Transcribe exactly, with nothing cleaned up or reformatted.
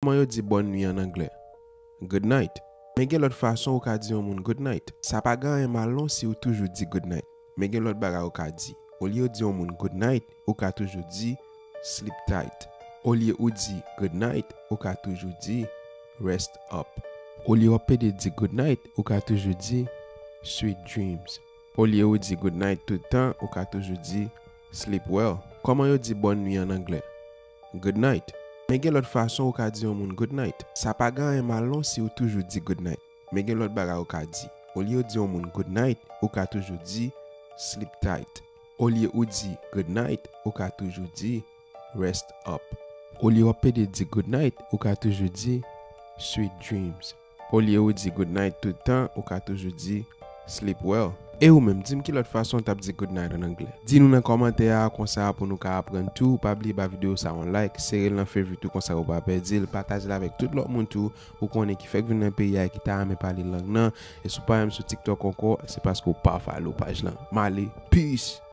Kòman yo di bòn nwi an anglè? Good night. Men gen lòt fason ou ka di yon moun good night. Sa pa gen anyen mal non si ou toujou di good night. Men gen lòt bagay ou ka di. Olye ou di yon moun good night, ou ka toujou di sleep tight. Olye ou di good night, ou ka toujou di rest up. Olye w ap pede di good night, ou ka toujou di sweet dreams. Olye ou di good night tout tan, ou ka toujou di sleep well. Kòman yo di bòn nwi an anglè? Good night. Men gen lòt fason ou ka di yon moun good night. Sa pa gen anyen mal non si ou toujou di good night. Men gen lòt bagay ou ka di. Olye ou di yon moun good night, ou ka toujou di sleep tight. Olye ou di good night, ou ka toujou di rest up. Olye w ap pede di good night, ou ka toujou di sweet dreams. Olye ou di good night tout tan, ou ka toujou di sleep well. E ou menm, di m ki lòt fason w t ap di good night an anglè? Di nou nan kòmantè a konsa pou nou ka aprann tou. Pa bliye ba videyo sa yon like, sere l nan favorite ou konsa ou pa pèdi l, pataje l avèk tout lòt moun tou ou konnen ki fèk vin nan peyi a e ki ta renmen pale lang nan. E si w pa menm sou TikTok ankò, se paske w pa follow paj lan. M ale, peace!